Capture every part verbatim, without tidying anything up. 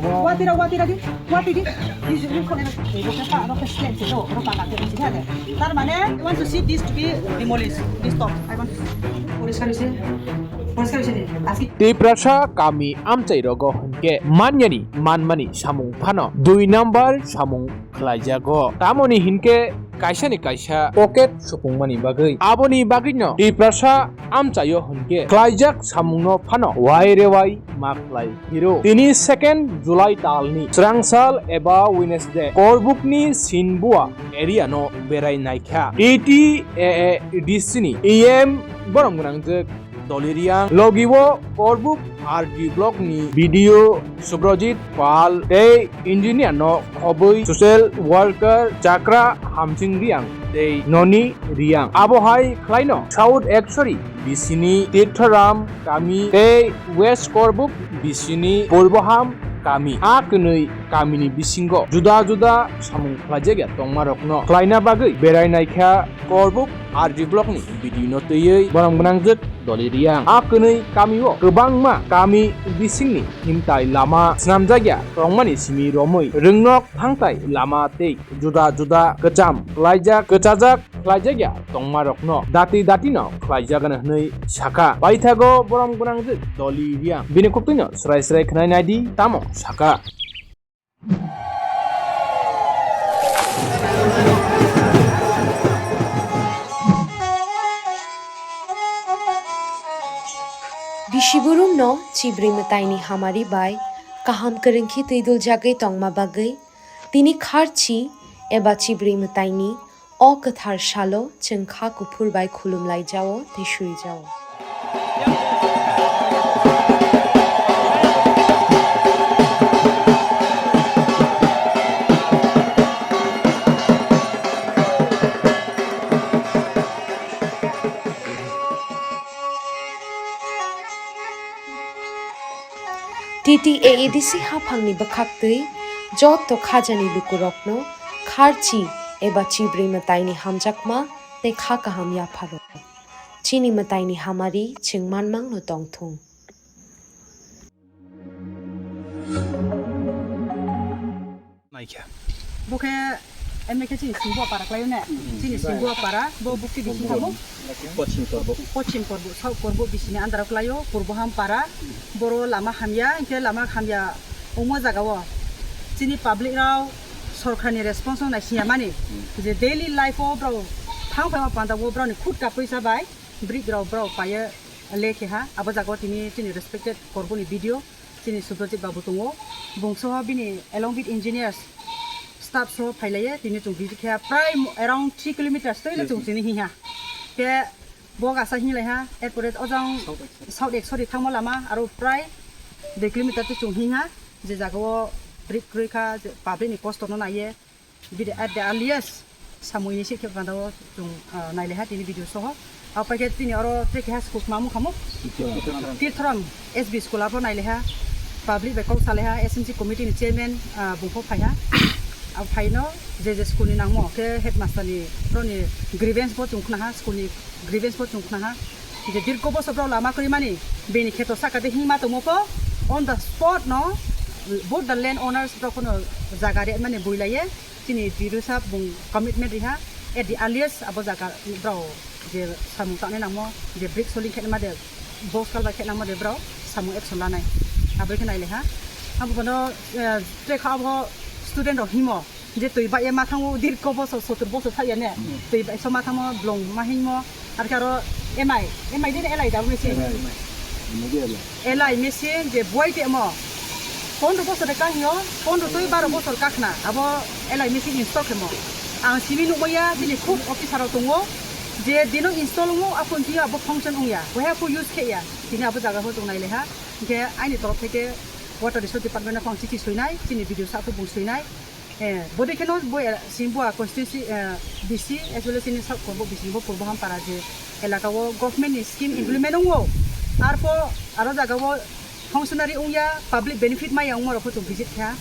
Watira, watira di, wati di. Di ju-, ju khone, eh, roke pa, roke slap je do, roka ka ke, je de. Tar mane, I want to see this to be demolished, this top. I want to see. Poriskar hoise, poriskar hoise de. Aski. Tiprasa kami amchai rogo hwnkhe manyani manmani samung phano dui number samung khlaijago. Tamoni hinkhe kaisani kaisa pocket supungmani bagwi. Aboni bagwino Tiprasa amchaio hinkhe khlaijak samungno phano wai rewai ma khlai hiro. Tini second July talni Srangsal eba Wednesday Korbukni Sinbua area no berai naikha. T T A A D C ni E M borom gwnangjak Doli Riang, logi o Korbuk R D block ni B D O Subrojit Pal tei engineer no khobwi social worker Chakra Hamsing Riang tei Noni Riang. Abo hai khlaino South Ekshori B C ni Tirtharam kami tei West Korbuk B C ni Purboham kami. A kwnwi kamini bisingo juda juda samung khlaijak ya tongmarokno khlaina bagwi berai naikha Korbuk R D block ni B D O no twiwi borom gwnangjak Doli Riang. A kwnwi kamio kwbangma kami bisingni himtai lama swnamjakya tongmani simi romwi rwngnok thangtai lama tei juda juda kwcham khlaijak, kwchajak khlaijakya tongmarokno dati datino khlaijagano hwnwi sakha. Paithago borom gwnangjak Doli Riang. Bini kuktwino srai srai khwnai naidi tamo sakha. Bisiburumno chibrwi mwtaini hamari bai kaham kwrwngkhe twiduljagwi tongma bagwi tini kharchi eba chibrwi mwtaini o kwthar salo chwng kha kuphur bai khulumlaijao tei suijao. T T A A D C haphangni bwkhaktwi joto khajani lukurokno kharchi eba chibrwi mwtaini hamjakma tei kha kaham yapharo. Chini mwtaini hamari chwng manmangno tongthung. Naikha. Bo khe, emne khe chini Singbo para khlaio ne? Hmm. Chini Singbo para, bo bukti bising tamo? Pochim Korbuk. Pochim Korbuk, South Korbuk bisini andaro khlaio, Purboham para, boro lama hamya, hinkhe lama hamya omo jaga o. Chini public rao sorkar ni response no naisingya mani, je daily life o brao thang phaima panda o brao ni khut ka poisa bai, brick rao brao paye le khe ha, abo jaga o tini chini respected Korbuk ni B D O, chini Subrojit babu tongo, bung soho bini along with engineers, staff soho phailaiye, tini chwng visit khe prai mo-, around three kilometers twi le chwng chini hiha. Khe bo gasa hinglaiha, erpore ojang South Ekshori. South Ekshori thangma lama, aro prai dui kilometer twi chwng hiha, je jaga o brick kwrwi kha, je public ni kosto no naiye. Bidi at the earliest, samui ni sikhe panda o chwng, ah, nailaiha tini video soho. Apai khe tini oro tei keha school ma mukha mo? Tirtharam. Tirtharam S B school abo nailaiha. Public bai kok salaiha, S M C committee ni chairman, ah, bungkho phaiha. Abo phaino je je school ni nangmo khe headmaster ni, boroni grievance bo chwng khnaha, school ni grievance bo chwng khnaha. Je dirgo bosor rok lama kwrwi mani, bini kheto saka de hingma tongmo pho, on the spot no, both the land owners rok no jaga re mani builaiye. Chini B D O sir bung commitment riha, at the earliest abo jaga brao je samung tangnai nangmo, je brick soling khe nangma de, box culvert khe nangma de brao samung action lanai. Abo khe nailaiha. Abo bono, eh, trekha abo student rok himo, je twi bai ma thango dirko bosor, sotur bosor thaya ne. Hmm. Twi bai so ma thango blong ma himo. Ar khe aro M I, M I de L I da machine. M I, M I. M I de L I. L I machine je buai te mo. Pondro bosor de ka hino, pondro twi baro bosor ka khna. Abo L I machine install khe mo. Ang simi nukmaya, chini khub officer rok tongo. Je dino install wngo, aphun twi abo function wngya. Wahai aphu use khe ya. Tini abo jaga pho chwng nailaiha. Hinkhe aini torof theke water resource department no phang chithi soinai, chini B D O sir pho bung soinai. Eh, bodi kheno bo el-, sini bo a constituency, eh, B C, as well as sini South Korbuk B C ni bo Purboham para je elaka o government ni scheme implement wngo. Arpho aro jaga o functionary wngya, public benefit maya wngma rok pho chwng visit kha.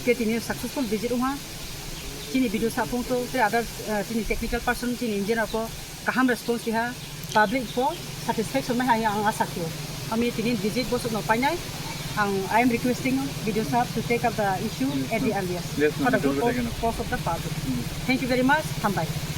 Khe tini successful visit wngha. Chini B D O sir phung to, tei other, eh, chini technical person, chini engineer pho kaham response riha, public pho satisfaction mai hai ang asa khe. Ami tini visit bosok no painai. Ang, I am requesting B D O sir to take up the issue at the earliest for the good cause of the public. Thank you very much. Hambai.